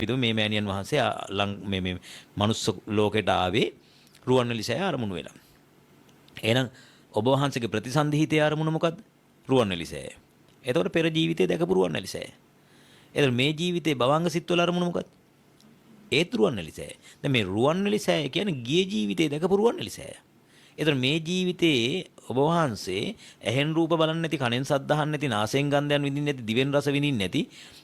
හිතමු මේ මෑණියන් වහන්සේ ලං මේ මේ මනුස්ස ලෝකෙට ආවේ රුවන්වැලි සෑය අරමුණු වෙලා. එහෙනම් ඔබ වහන්සේගේ ප්‍රතිසන්දි හිතේ අරමුණ මොකද්ද? රුවන්වැලි සෑය. එතකොට පෙර ජීවිතේ දැකපු රුවන්වැලි සෑය. එතකොට මේ ජීවිතේ භවංග සිත්වල අරමුණ මොකද්ද? ඒත් රුවන්වැලි සෑය. දැන් මේ රුවන්වැලි සෑය කියන්නේ ගිය ජීවිතේ දැකපු රුවන්වැලි සෑය. එතකොට මේ ජීවිතේ ඔබ වහන්සේ ඇහෙන් රූප බලන්නේ නැති, කනෙන් ශබ්ද අහන්නේ නැති, නාසයෙන් ගන්ධයන් විඳින්නේ නැති, දිවෙන් රස විඳින්නේ නැති,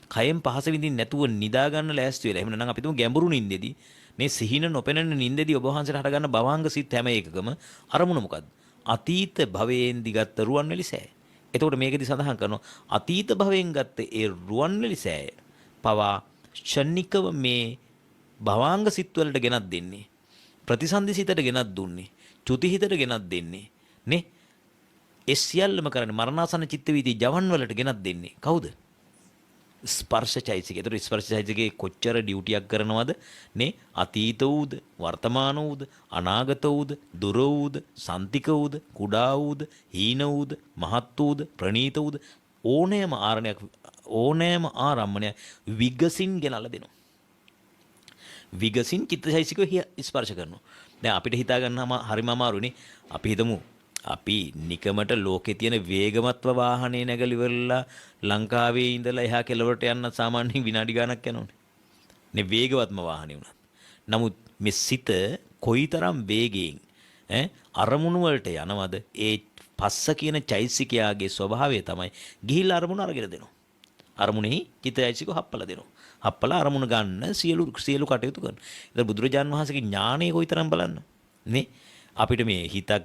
කයෙන් පහස විඳින්නේ නැතුව නිදා ගන්න ලෑස්ති වෙලා. එහෙම නැත්නම් අපි තුමු ගැඹුරු නින්දෙදී මේ සිහින නොපෙනෙන නින්දෙදී ඔබ වහන්සේට හටගන්න භවංග සිත් හැම එකකම අරමුණ මොකද්ද? අතීත භවයෙන් දිගත් රුවන්වැලි සෑය. එතකොට මේකෙදි සඳහන් කරනවා අතීත භවයෙන් ගත්ත ඒ රුවන්වැලි සෑය පවා ක්ෂණිකව මේ භවාංග සිත් වලට ගෙනත් දෙන්නේ. ප්‍රතිසන්දි සිතට ගෙනත් දුන්නේ. චුති හිතට ගෙනත් දෙන්නේ. නේ? ඒ සියල්ලම කරන්නේ මරණාසන්න චිත්ත වීති ජවන් වලට ගෙනත් දෙන්නේ. කවුද? ස්පර්ශ චෛතසිකය. ඒතර ස්පර්ශ චෛතසිකේ කොච්චර ඩියුටියක් කරනවද නේ? අතීත වූද, වර්තමාන වූද, අනාගත වූද, දුර වූද, සන්තික වූද, කුඩා වූද, හීන වූද, මහත් වූද, ප්‍රණීත වූද ඕනෑම ආරණයක් ඕනෑම ආරම්මණයක් විගසින් ගෙනල්ලා දෙනවා. විගසින් චිත්තචෛතසිකව ස්පර්ශ කරනවා. දැන් අපිට හිතා ගන්නම හරිම අමාරුනේ. අපි හිතමු අපි නිකමට ලෝකේ තියෙන වේගමත්ව වාහනේ නැගලා ඉවරලා ලංකාවේ ඉඳලා එහා කෙළවරට යන්න සාමාන්‍යයෙන් විනාඩි ගාණක් යනවනේ. නේ වේගවත්ම වාහනේ වුණත්. නමුත් මේ සිත කොයිතරම් වේගයෙන් ඈ අරමුණු වලට යනවද, ඒ පස්ස කියන චෛතසිකයාගේ ස්වභාවය තමයි ගිහිල්ලා අරමුණ අරගෙන දෙනවා. අරමුණෙහි චිත්තචෛතසික හප්පලා දෙනවා. හප්පලා අරමුණ ගන්න සියලු සියලු කටයුතු කරනවා. ඒතර බුදුරජාන් වහන්සේගේ ඥානය කොයිතරම් බලන්න නේ. අපිට මේ හිතක්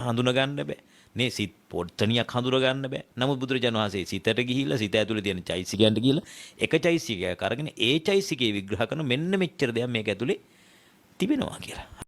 හඳුන ගන්න බෑ. නේ සිත් පොට්ටනියක් හඳුන ගන්න බෑ. නමුත් බුදුරජාන් වහන්සේ සිතට ගිහිල්ලා සිත ඇතුලේ තියෙන චෛතසිකයන්ට ගිහිල්ලා එක චෛතසිකයක් අරගෙන ඒ චෛතසිකේ විග්‍රහ කරන මෙන්න මෙච්චර දෙයක් මේක ඇතුලේ තිබෙනවා කියලා.